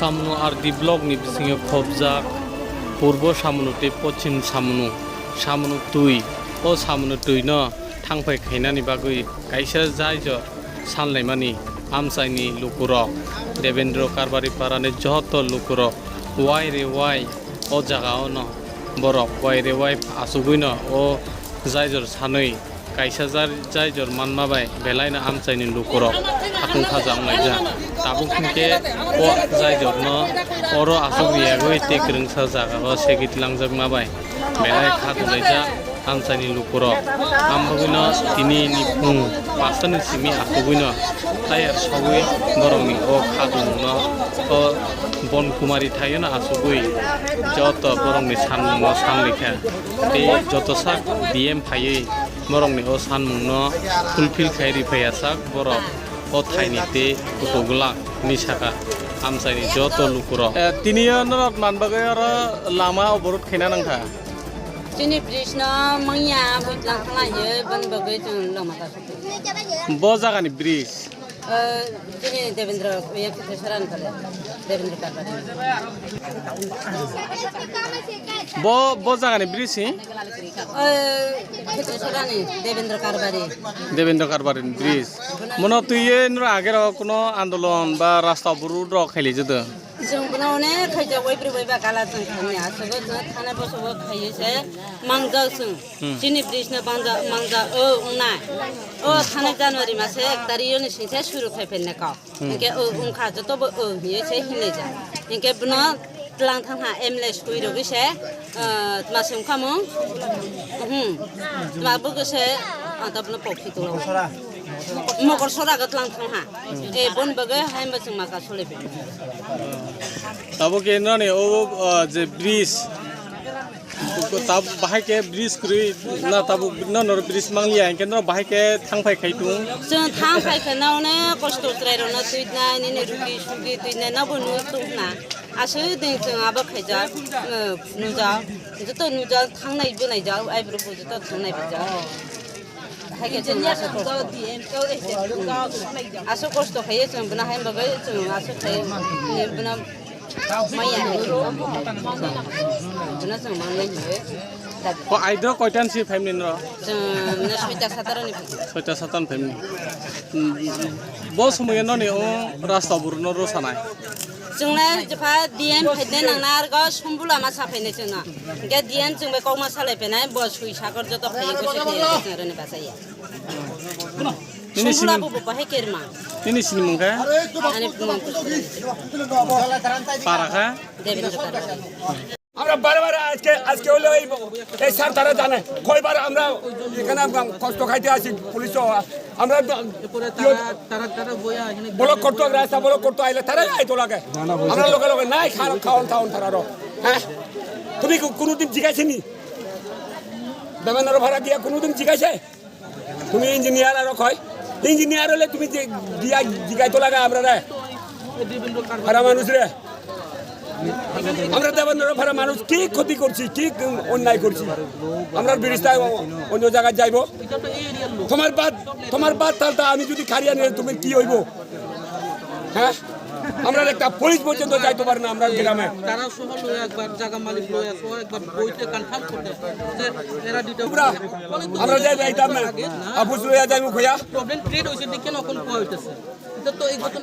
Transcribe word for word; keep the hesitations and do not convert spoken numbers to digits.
Samunu R D block ni bisingo khobjak Purbo Samunu tei Pochim Samunu, Samunu twi. O Samunu twi no thangphai khainani bagwi kaisa jaijor sanlaimani amchaini lukurok, Debendra Karbari parani joto lukurok wai re wai o jaga o no borok wai re wai achugwi no o jaijor sanwi kaisa jar-, jaijor manma bai belai no amchaini lukurok hakung khaja wnglaijak. Tabuk hinkhe o jaijor no oro achuk riyagwi tei kwrwngsa jaga o segwi twlangjakma bai belai kha dulaijak amchaini lukurok. Ambagwino tini ni phung pasta ni simi achugwino tayar sogwi borokni o kha dungno o bon kumari thaio no achugwi joto borokni sanmungno sanlikha. Tei joto sak D M phaiwi borokni o sanmungno fulfill khai ri phaiya sak borok o thaini tei kutuglak hinwi saka amchaini joto lukurok. Eh, tini o norok man bagwi oro lama oborot khaina nangkha. Chini bridge no manya bujlang khlaiwi boni bagwi chwng lama ta. Bo jagani bridge. Eh, chini Devendra, iya, Khetrasora ni pale. Devendra Karbari. Bo, bo jagani bridge si? Eh, Khetrasora ni Devendra Karbari. Devendra Karbari ni bridge. Mono twiwi noro agero kuno andolon ba rasta obrodo rok khailai jado? Chwng bono onek khaijak, waibrwi waiba kala chwng thangya. Aswk o chwng thana bwskango khaiwi se mangjak chwng. Hmm. Chini bridge no mangja, mangja, o, wngnai. O, hmm, thani January mase ek tarikh ni singsa suru khai phainai kok. Hmm. Hinkhe, o, wngkha joto bo, o, hiye se hinlai ja. Hinkhe bono tlang thang ha M L A sui rogwi se, ah, tma se wngkha mo? Hmm. Tma bo se, ah, ta bono pok khi tolo. Mokol sora ga tlang thang ha. Hmm. E, bon bagwi hai ma chwng ma ka sole be. Tabuk ke nani o, ah, je bridge. Tab-, bahai khe bridge kwrwi na tabuk no noro bridge mangliya, hinkhe no bahai khe thangphai khai tung. Chwng thangphai khe na onek kosto chwrai rokno twi nai, nini rugi sugi twi nai, nabo nuk tung na. Aswk din chwng abo khaijak, eh, nujak, joto nujak, thangnai bwnaijak, aibrwkbo joto thangnai bijak. Hai khe chwng aswk kosto. Aswk kosto khaiwi chwng bwna hai bagwi chwng aswk khai, bwna Maya hai. Bwno chwng mangnai hinwi dabi. Ko aidro koitan si phaimni noro? Chwng na soita sataro ni phaimni. Soita satan phaimni. Hmm. Bo somoyo noni o rasta burno ro sanai. Chwng na jepha D M phainai nang na argo sumbula ma sa phainai chwng na. Ge D M chwng bai kokma salai phainai bo sui sakor joto phai ko se phai chwng roni basai ya. Nini sini, sini mung kha? Ani mung. Para kha? Devendra Karbari. আমরা বারে বারে আজকে, আজকে হলো এই, এই স্যার তারা জানে, কয়বার আমরা এখানে আমরা কষ্ট খাইতে আসি পুলিশ সহ। আমরা তো এরপরে কি হতো? তারা, তারা, তারা বইয়া এখানে ব্লক করতো, রাস্তা ব্লক করতো, আইলে তারাই আইতো লাগে। আমরা লগে লগে নাই খাওয়া, খাওয়ান টাউন তারারও। হ্যাঁ, তুমি কো-, কোনোদিন জিজ্ঞাসা নি? দেবেন্দ্র ভাড়া দিয়া কোনোদিন জিজ্ঞাসা? তুমি ইঞ্জিনিয়ার আরো কয়, ইঞ্জিনিয়ার হলে তুমি যে দিয়া জিগাইতো লাগা আমরা রে, আর মানুষ রে, আমরা দেবেন্দ্র ফারা মানুষ কি ক্ষতি করছি, কি অন্যায় করছি? আমরা বিরিস্তায় অন্য জায়গায় যাইবো। তোমার বাদ, তোমার বাদ তালটা আমি যদি খারিয়া নিয়ে তুমি কি হইবো? হ্যাঁ, আমরা একটা পুলিশ পর্যন্ত যাইতে পারে না আমরা গ্রামে। তারা সহ লয়ে একবার জায়গা মালিক লয়ে সহ একবার বইতে কনফার্ম করতে যে এরা দুইটা আমরা, আমরা যাই যাইতাম না। আবু সুয়া যাইবো খোয়া। প্রবলেম ক্রিয়েট হইছে দেখে না কোন কোয়া হইতেছে। এটা তো এই ঘটনা